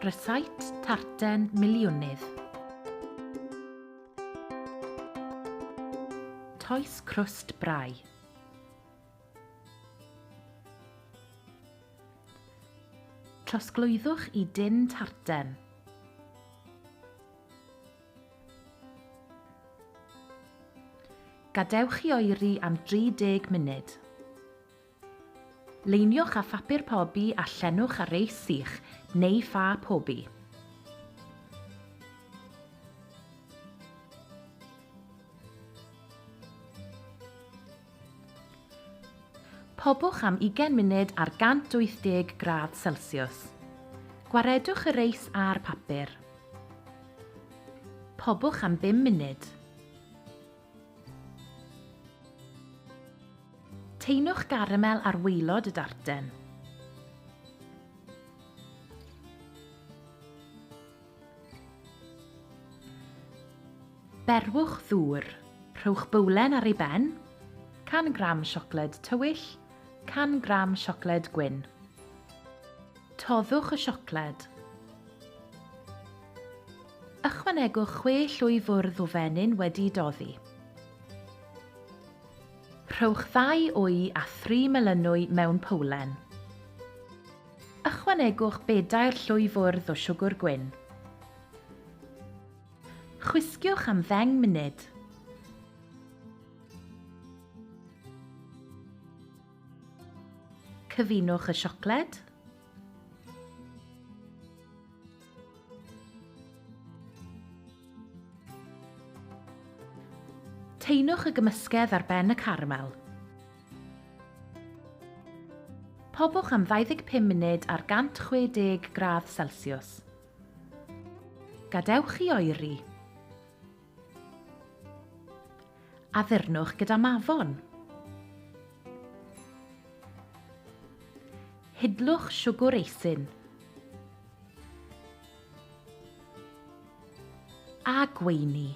Rysáit tarten miliwnydd. Toes crwst brau. Trosglwyddwch i dun tarten. Gadewch i oeri am 30 munud. Leiniwch â phapur pobi a llenwch â reis sych neu ffa pobi. Pobwch am ugain munud ar 180 gradd Celsius. Gwaredwch y reis a'r papur. Pobwch am bum munud. Taenwch garamel ar waelod y darten. Berwch ddŵr. Rhowch bowlen ar ei ben, 100 gram siocled tywyll, 100 gram siocled gwyn. Toddwch y siocled. Ychwanegwch chwe llwy fwrdd o fenyn wedi'i doddi. Rhowch ddau wy a thri melynwy mewn powlen. Ychwanegwch bedair llwy fwrdd o siwgr gwyn. Chwisgiwch am ddeng munud. Cyfunwch y siocled. Taenwch y gymysgedd ar ben y caramel. Pobwch am 25 munud ar 160 gradd Celsius. Gadewch i oeri. Addurnwch gyda mafon. Hidlwch siwgr eisin. A gweini.